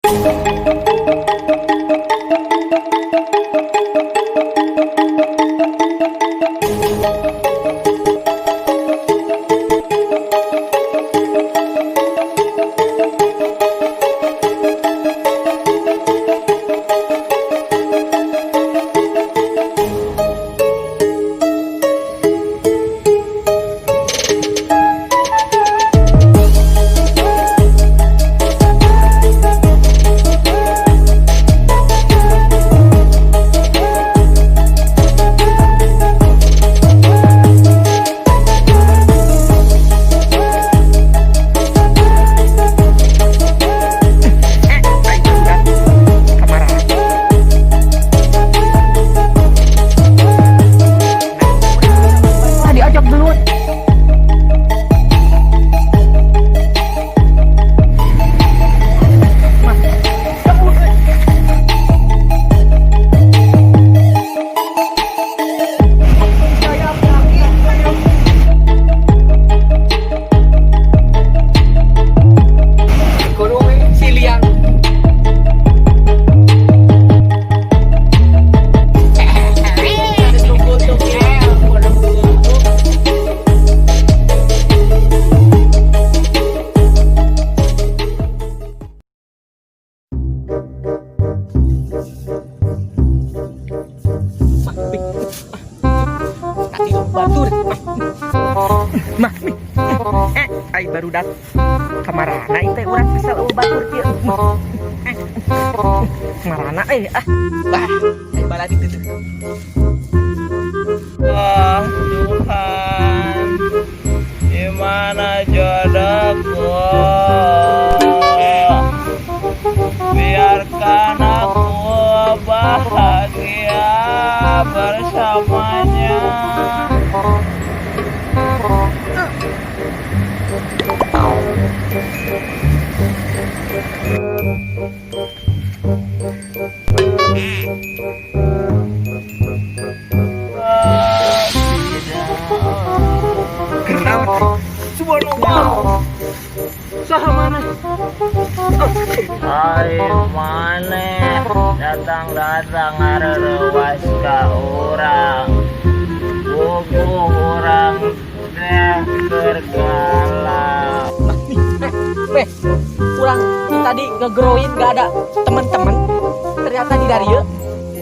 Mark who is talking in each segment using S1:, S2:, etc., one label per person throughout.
S1: Eh, ai budak kamara. Ah, diajak gelut. Mah, kabur euy. Kudu we si Liang. Tadi batur. Mah, eh, ai barudak kamarana itu urang asal euweuh batur kieu. Eh, kamarana eh ah. Bah, ai baladi teu.
S2: Ah, Tuhan, gimana jodohku? Biarkan aku bahagia bersamanya. Ah, tidak.
S1: Kenaon? Subhanallah. Saha mana?
S2: Ai maneh datang-datang ngareuwas ka urang. Puguh urang teh keur galau.
S1: Eh, urang tadi ngegeroin gak ada teman-teman. Ternyata di dari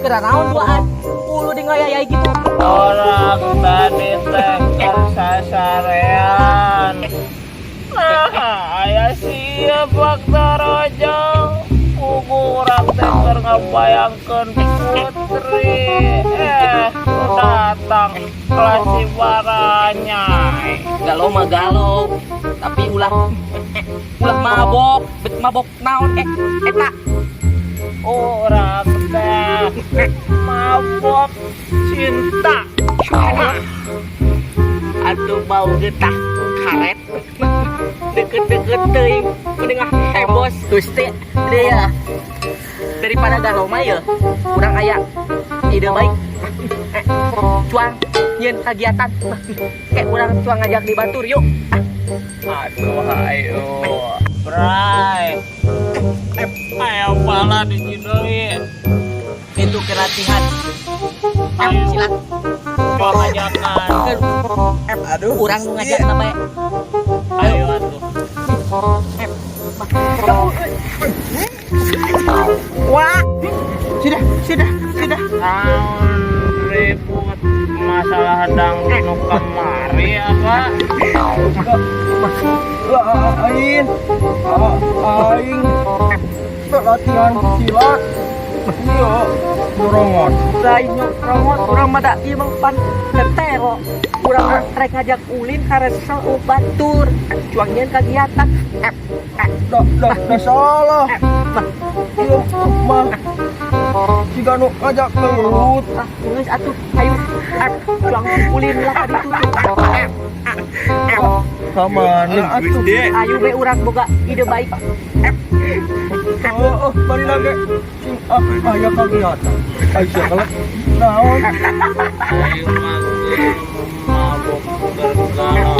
S1: keur naon duaan. Ulu di ngayayai gitu.
S2: Urang tadi teh keur sasarean. Nah, aya sia bakta rojong. Puguh urang teh keur ngabayangkeun putri. Eh, datang kelas si baranyai.
S1: Galau mah galau, tapi ulah ulah mabok, bet mabok naon eh eta.
S2: Urang teh mabok cinta.
S1: Aduh, bau getah karet. Deket-deket teuing menengah hembos Gusti dia. Daripada galau mah ya, kurang aya ide baik. Eh, cuang nyeun kegiatan. Kayak urang cuang ngajak di batur yuk.
S2: Aduh, ayo. Bray. Ayo pala di deui.
S1: Itu kelatihan.
S2: Ayo.
S1: Silat.
S2: Pengajakan.
S3: Aduh,
S1: Urang nu ngajak bae.
S2: Ayo atuh.
S1: Wah, sudah, sudah, sudah.
S2: Naon ribut masalah dangdut nu kamari apa?
S3: Lain. Aing latihan silat. Iya, dorongan.
S1: Lain nyokrongot, urang mah da ieu mah pan tetero. Urang mah rek ngajak ulin karesel batur. Cuang nyeun kegiatan. Eh, eh,
S3: Dah salah.
S1: eh, mah,
S3: Iya, mah. Siga nu ngajak gelut.
S1: Ah, geus atuh, ayo. Eh, cuang ulin lah ka ditu tuh. Eh, eh, eh.
S3: Ka mana atuh?
S1: Ayo we urang boga ide baik. Eh,
S3: Oh, oh, bari lagi. Sing ah, aya kagiatan. Ai sia kalah. Naon?
S2: Ayo mah keur mabok bergalau.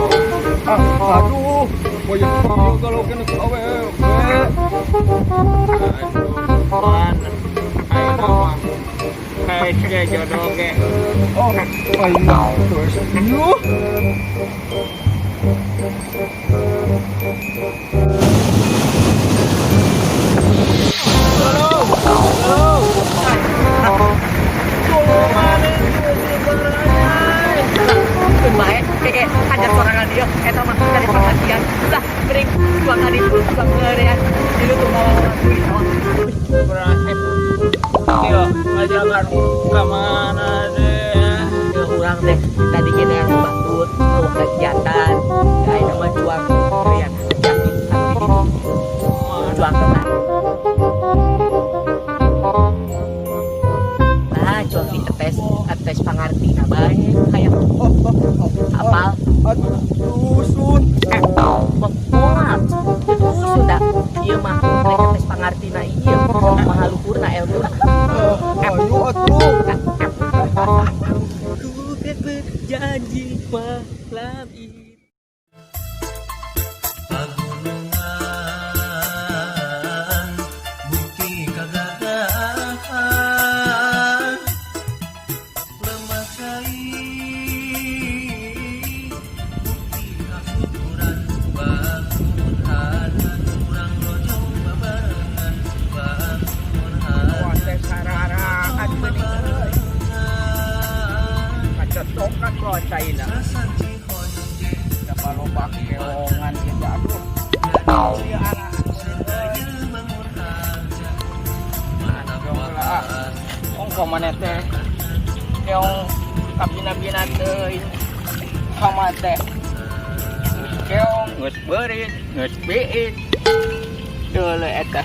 S3: Ah, aduh. Boya galau kena ku awewe.
S2: Baik ge jodoh ge.
S3: Oh, aing mah terus. Yuh.
S1: Keun bae, kayak hajar sorangan dia, eta mah cari perhatian. Lah, mending cuang ka ditu, cuang ngeurean. Dieu tuh mawa duit.
S2: Berasep. Iya, ngajakan ka mana deh?
S1: Ya urang teh tadi kita yang batur, mau kegiatan, ya ayeuna mah cuang ngeurean yakin anu di ditu. Cuang kena. Nah, cuang dietes, etes pangartina bae hayang
S3: Oh, oh, oh.
S1: apal.
S3: Aduh, dusun.
S1: Moal. Dusun da. Ieu mah rek etes pangartina ieu, kumaha luhurna elmuna.
S3: Ayo atuh.
S1: Ku kan berjanji malam ini.
S4: Pagunungan bukti kegagahan lemah cai bukti kasukuran bangun hana urang lojong babarengan bangun hana
S3: Teh sararaan meuning euy. Kacocokan bawa caina.
S4: sasanci honje
S3: Dapat loba keongan gitu aduh. Sia araan
S4: sadaya bangun harja
S2: Keong lah. Ongko maneh teh. Keong kabina-bina teuing. Kama teh. Geus keong, geus beurit, geus biit. Deuleu eta.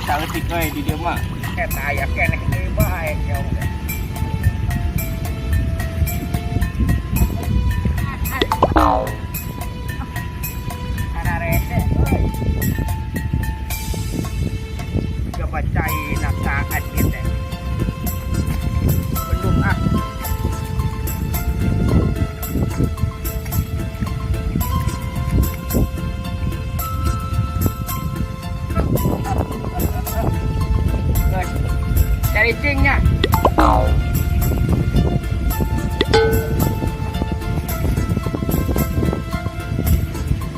S2: Saeutik we di dieu mah.
S3: Eta aya keneh deui bae keong teh. Ararese euy. Coba caina saat ieu teh. Belum ah.
S2: Geus. Cari cingnya.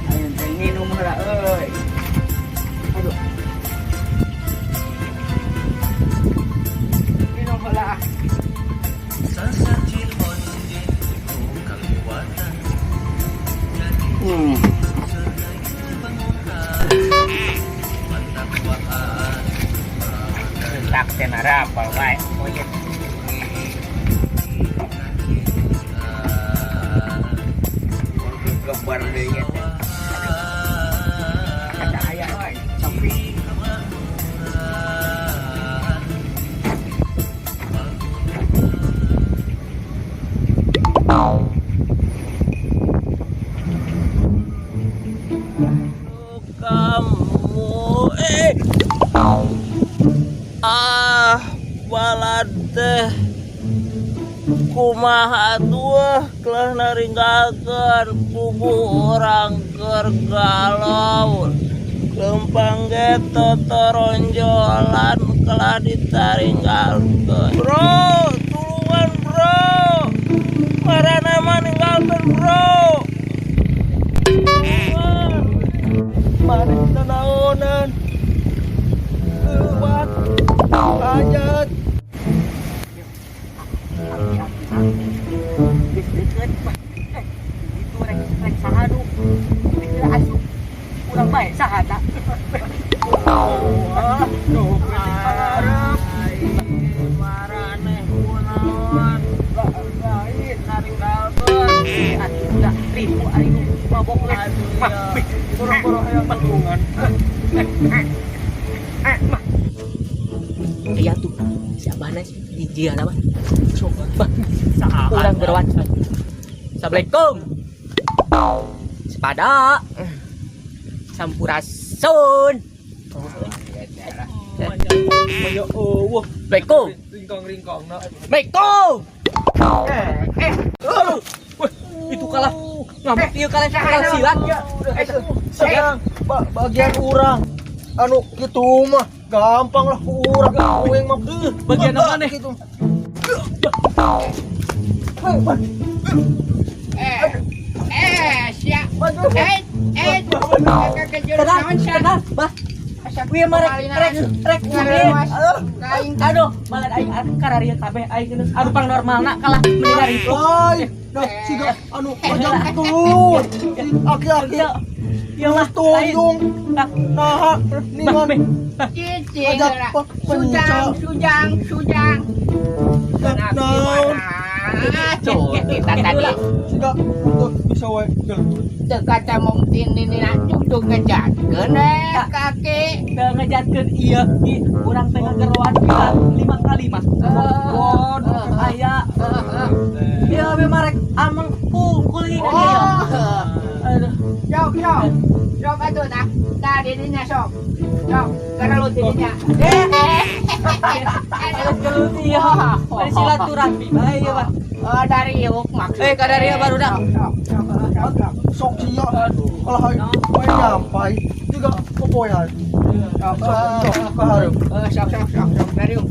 S2: Ayo teh minum heula euy. Aduh. Minum heula ah.
S4: sasanci honje ku kakuatan jadi sadaya bangun harja mantap waan
S2: Tak teh narapal wae. Oh iya. Gebar deui ieu teh. Ada aya euy, sapi. Kamu ah balad teh kumaha atuh kelah naringgalkeun puguh urang keur galau lempang ge totoronjolan kelah ditaringgalkeun. Bro, tulungan bro, marana mah ninggalkeun bro. Tulungan.
S3: Maneh nanaonan. Leuwat. Hajat.
S1: Geus deukeut mah. Eh, itu rek rek saha nu dikira asup. Urang bae saha ta?
S3: Wah, duh pangarep.
S2: Maraneh kunaon
S3: Lain.
S2: naringgalkeun.
S1: Atuh udah ribu ari nu mabok mah. Mah, bih,
S3: Boro-boro hayang tulungan.
S1: mah. Aya tuh si abahna jijian apa? Coba bah. Urang geroan. Assalamualaikum. Sepada. Sampurasun.
S3: Maya eueuh.
S1: Assalamualaikum.
S3: Ringkong-ringkongna.
S1: Assalamualaikum. Eh, aduh. Wah, itu kalah. Ngamuk ieu kalah kalah silat.
S3: Sekarang bagian urang anu kitu mah. Gampang lah urang uing mah.
S1: Bagian apa nih?
S3: Gitu.
S5: Eh, eh, sia.
S3: Aduh.
S5: Eh, eh, kakek
S1: Tenang,
S5: naon sia?
S1: tenang, bah.
S5: Asa
S1: Wih, marek, rek, rek,
S5: Ngarewas.
S1: aing. Aduh, malah aing kararieu kabeh aing geus anu pang normalna kalah mendingan itu.
S3: Ay, nah siga anu ngajak gelut. Aki-aki
S1: Iya mah,
S3: tunjung.
S1: Nah,
S3: Nah, ningan.
S5: Cici
S3: Ajak
S5: geura.
S3: penca.
S5: Sujang, sujang, sujang.
S3: Naon?
S5: Kita tadi
S3: Siga tuh bisa wae.
S5: teu kaca mungkin ini nak cucu ngejatkeun we kaki.
S1: Teu ngejatkeun ieu ki urang teh ngageroan bisa 5 kali mah.
S3: Waduh.
S1: Aya. Ieu we marek ameng pungkul ieu.
S5: Oh.
S1: Aduh.
S5: Sok, sok. Sok atuh tah. Tah didinya sok. Sok, gerelut didinya. Eh.
S1: Aduh, gelut ieu. Dari silaturahmi bae ieu mah.
S5: Oh, dari iuk maksud.
S1: Eh, kadarieu baru dah.
S5: Sok, sok, sok, sok.
S3: Sok sia. Kalau hayu wae nyampai siga popoean.
S5: Sok,
S3: Sok sok ka hareup.
S5: Eh, sok, sok, sok, sok, dari iuk.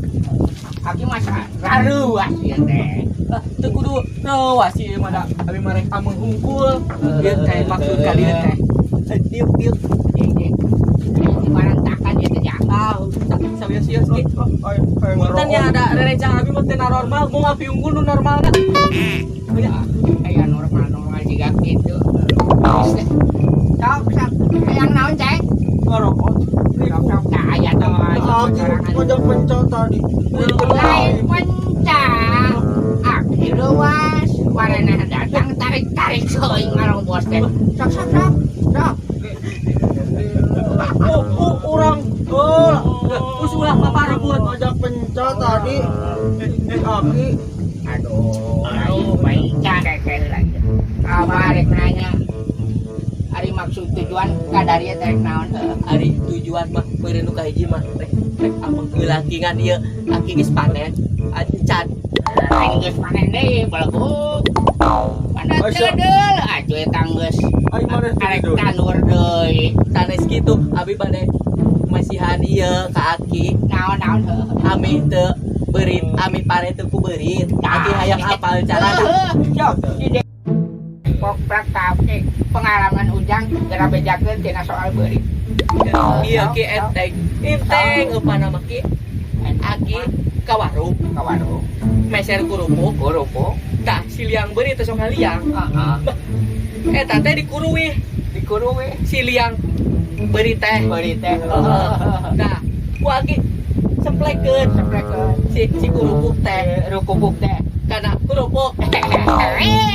S5: Aki mah raruas ieu teh.
S1: Ah, teu kudu reuas ieu mah da. Abi marek ameng hungkul. Ieu teh maksud ka dieu teh. Eh, diuk diuk.
S5: Jeung jeung. Di marantakan ieu teh jang.
S1: Ah, sawios-wios ki.
S3: Ay, ay
S1: Punten ya ada rerencang abi mah teu normal, mau abi unggul nu normal na.
S5: Ya, aya normal-normal juga gitu. Sok, sok. Hayang naon, Ceng?
S3: Ngarokot.
S5: Sok, sok, tah aya teh
S3: Aki ngajak penca tadi.
S5: Lain penca. Aki leuwas, wareneh datang tarik-tarik seuing ngarong bos teh. Sok, sok, sok. Sok.
S3: Oh, oh, orang. Oh,
S1: Usulah paparebut.
S3: ngajak penca tadi. Eh, Aki.
S5: Aduh, aing penca kayak lagi. Abah rek nanya. Ari maksud tujuan kadaria teh rek naon heuh.
S1: Ari tujuan mah meureun nu kahiji mah rek rek ameng heula kingan ieu aki geus panen. Acan
S5: Aing geus panen deui beleguk. Mana
S3: Aisyah.
S5: teu deul atuh eta geus
S3: Ai maneh teu
S5: arek
S3: deul.
S5: tanur deui.
S1: sanes kitu abi bade masihan ieu ka aki
S5: Naon-naon heuh.
S1: ami teu beurit ami pare teu ku beurit. Aki hayang apal carana.
S5: Heuh, Sok, si Pokprak ka pengalaman Ujang geura bejakeun tina soal beurit.
S1: Iya ki enteng. Enteng eupan mah ki aki ka warung
S5: Ka warung.
S1: meser kerupuk.
S5: Kerupuk.
S1: Tah si liang beurit teh sok ngaliang.
S5: Heeh.
S1: Eta teh dikuruwih
S5: Dikuruwih
S1: si liang beurit teh.
S5: beurit teh.
S1: Heeh. Nah, ku aki semplekeun
S5: Semplekeun.
S1: si si kerupuk teh
S5: Rukupuk teh.
S1: kana kerupuk.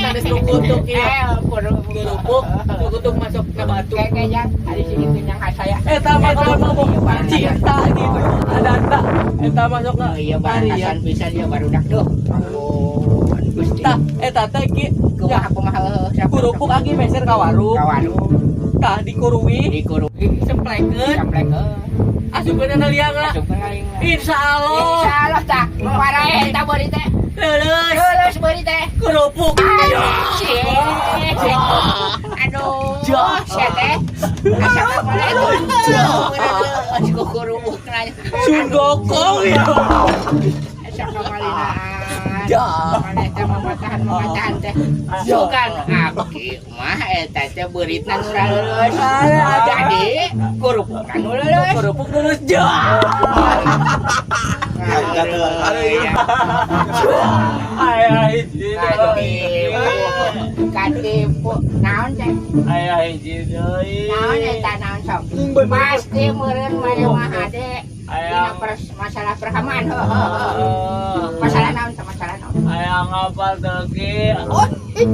S1: Sanes rukutuk ieu.
S5: Eh, kerupuk.
S1: Kerupuk, rukutuk masuk ke batu.
S5: Kayak jang, ari sini teh yang saya.
S1: Eta mah kalau ngomong cinta gitu. Ada ada. Eta masuk ke
S5: Oh iya barakasan pisan ieu barudak duh. Ampun Gusti.
S1: Tah, eta teh ki
S5: Kumaha kumaha heuh sok.
S1: kerupuk aki meser ka warung.
S5: Ka warung
S1: Tah dikuruwih,
S5: dikuruwih
S1: semplekeun,
S5: semplekeun.
S1: asupkeun na liang lah.
S5: Asupkeun liang.
S1: Insya Allah.
S5: Insya Allah tah. Parae eta beurit teh.
S1: Lulus.
S5: Lulus beurit teh.
S1: Kerupuk.
S5: Aduh, cie. Aduh, sia teh. Asa kamana itu. Aduh, kerupuk na.
S1: Sundokong ya.
S5: Asa kamalinaan.
S1: Ya.
S5: Maneh teh mamatahan teh. Sugan aki mah eta teh beuritna nu lulus. Jadi kerupukna nu lulus.
S1: Kerupuk lulus. Ja.
S2: Ayah hiji deui.
S5: Katipu, katipu, naon cek?
S2: Ayah hiji deui.
S5: Naon eta naon sok? Pasti meureun mah mah hade. Dina masalah perhamaan heuh heuh. Masalah naon teh masalah naon?
S2: Ayah ngapal teu ki?
S5: Oh,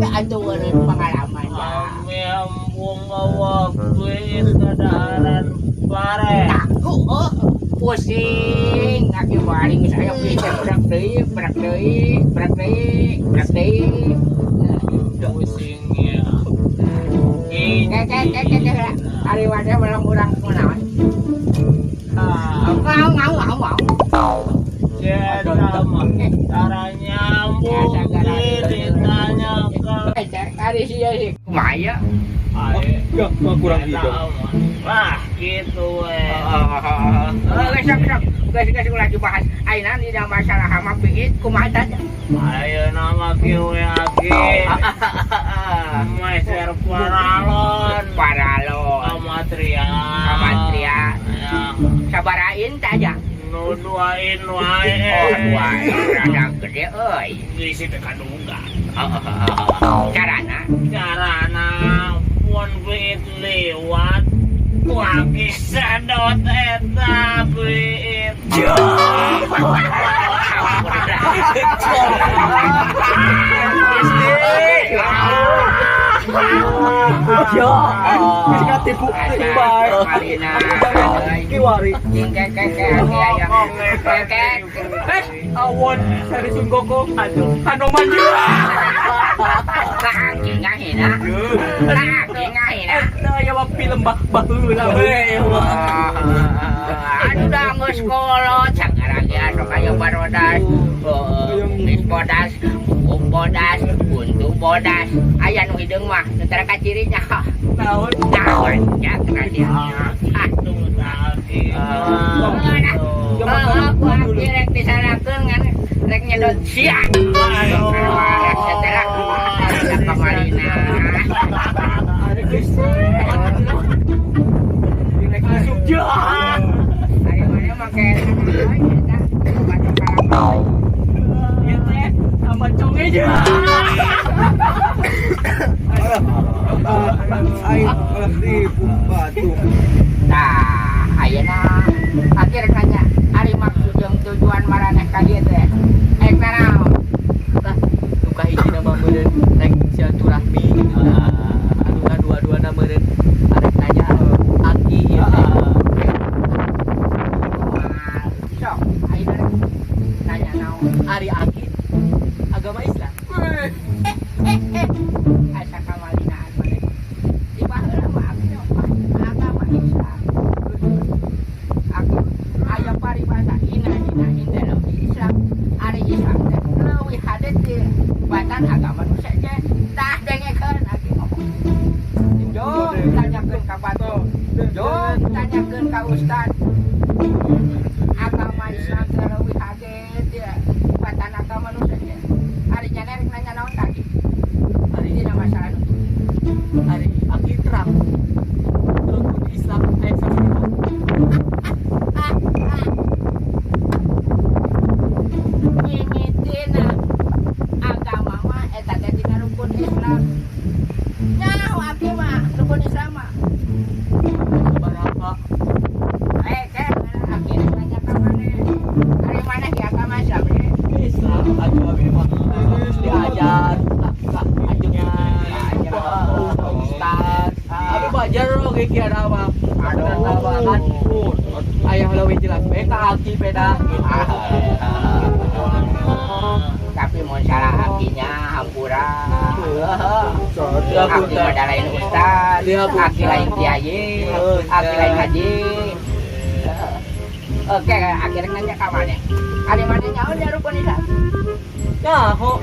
S5: atuh meureun pengalaman ya.
S2: Kami embung bawa duit kadaharan pare.
S5: Taku oh, pusing aki baring geus aya pisan berak deui, berak deui, berak deui, berak deui.
S2: Pusing ya.
S5: Ke ke ke ke ke ari wadah belum urang kunaon. Mau mau mau mau.
S2: Cara nyambung ditanya ke
S5: Ari sia sih kumaha ya?
S3: Ya, kurang hidung.
S2: Wah, gitu we.
S5: Geus, sok sok. Geus geus, ulah dibahas. Ayeuna dina masalah hama piit kumaha tah?
S2: Ayeuna mah kieu we, Aki. Meser paralon.
S5: Paralon.
S2: Kamatria.
S5: Kamatria.
S2: Ya.
S5: Sabarain tah aja?
S2: Nu duain wae.
S5: Oh, dua rada gede euy.
S2: Bisi teh kaduga.
S5: Carana?
S2: Carana pun piit liwat ku Aki sedot eta piit.
S5: Hampura.
S1: Gusti.
S3: Ya, geus katipu bae.
S5: Malina.
S3: Kiwari.
S5: Jing kek kek kek aya. Kek kek.
S1: Eh, awon sari Sun Gokong. Aduh, Hanoman juga.
S5: Lah aki ngahina. Lah aki ngahina.
S1: Eta ya mah film bak baheula we.
S5: Aduh, dah geus kolot sagara ge sok aya barodas. Kumis bodas, buuk bodas, untu bodas. Aya nu hideung mah nu tara kacirinya.
S1: Naon?
S5: Naon ya kena. Ah,
S2: Tuh Aki.
S5: oh, ku aki rek disalakeun ngan rek nyedot sia. Aduh, teh lah. Kamalina.
S1: Ada Gusti. Rek asup ja.
S5: Ayo mana make eta batu kalapa.
S1: Ieu teh sama conge ja.
S3: Aing katipu batu.
S5: Tah, ayeuna aki rek nanya, ari maksud jeung tujuan maraneh ka dieu teh? Ek nanaon?
S1: Tah, nu kahijina mah meureun rek silaturahmi gitu. Anu kadua-duana meureun arek nanya Aki ieu teh.
S5: Sok, ayeuna rek nanya naon?
S1: Ari Aki agama Islam.
S5: Eh, asa kamalinaan maneh. Di baheula mah aki mah agama Islam. Aki aya paribasa inna dina indallah Islam. Ari Islam teh leuwih hade tibatan agama nu sejen. Tah, dengekeun aki ngomong. Jom tanyakeun ka batur. Jom tanyakeun ka ustad. Agama Islam teh leuwih hade tibatan agama nu sejen. Ari nyana rek nanya naon ka aki?
S1: Ari
S5: Dina masalah nu
S1: ari Aki terang. Rukun Islam aya sabaraha?
S5: Ah, ah. Mimitina agama mah eta teh dina rukun Islam. Nyaho aki mah rukun Islam mah.
S1: Sabaraha?
S5: Eh, kan aki rek nanya ka maneh. Ari maneh di agama Islam ge?
S1: Islam atuh abi mah diajar ka anjeunna ustad. Abi belajar oge kieu mah. Aduh, kan aya leuwih jelas we ka Aki beda gitu.
S5: Tapi mun salah akinya hampura. Aki mah da lain ustad, aki lain kiai, aki lain haji. Oke, aki rek nanya ka maneh. Ari maneh nyaho nya rukun Islam?
S1: Nyaho.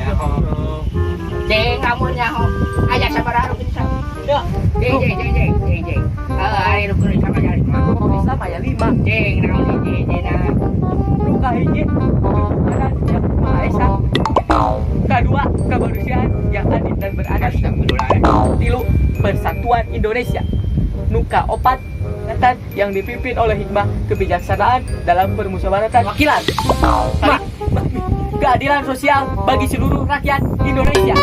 S5: Cing, lamun nyaho. Aya sabaraha rukun Islam?
S1: Ya,
S5: Jing jing jing jing jing jing. Ari rukun Islam aya lima.
S1: Rukun Islam aya lima.
S5: Jing, naon hiji hijina?
S1: Nu kahiji, Ketuhanan Yang Maha Esa. Kedua, kemanusiaan yang adil dan beradab.
S5: Astagfirullah.
S1: Tilu, persatuan Indonesia. Nu kaopat, Kesehatan yang dipimpin oleh hikmah kebijaksanaan dalam permusyawaratan wakilan. Lima, keadilan sosial bagi seluruh rakyat Indonesia.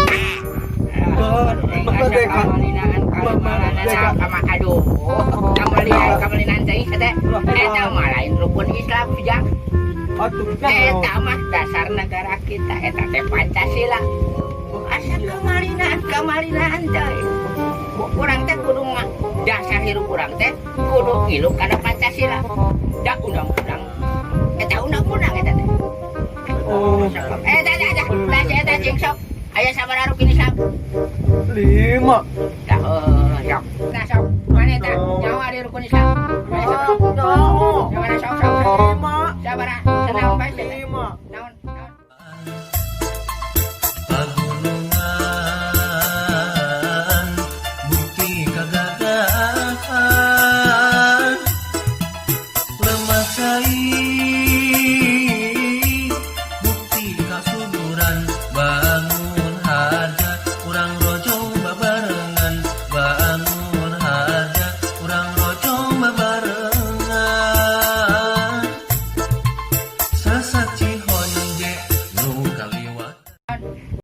S3: Merdeka.
S5: Kama aduh, kamalinaan kamalinaan teh teh eta mah lain rukun Islam jang.
S3: Atuh.
S5: Eta mah dasar negara kita, eta teh Pancasila. Asa kamalinaan kamalinaan teh. Urang teh kudu mah dasar hirup urang teh kudu ngilu kana Pancasila. Da undang-undang eta undang-undang eta teh.
S3: Oh.
S5: Eta eta eta eta eta cing sok. Aya sabaraha rukun Islam?
S3: Lima.
S5: Dah, sok. Nah, sok. Mana eta? Nyawa ari rukun Islam. Mana sok? Sabaraha sok sok sok.
S3: Lima.
S5: Sabaraha? Senang bae teh.
S3: Lima.
S5: Naon? Naon?
S4: Pagunungan bukti kegagahan. Sa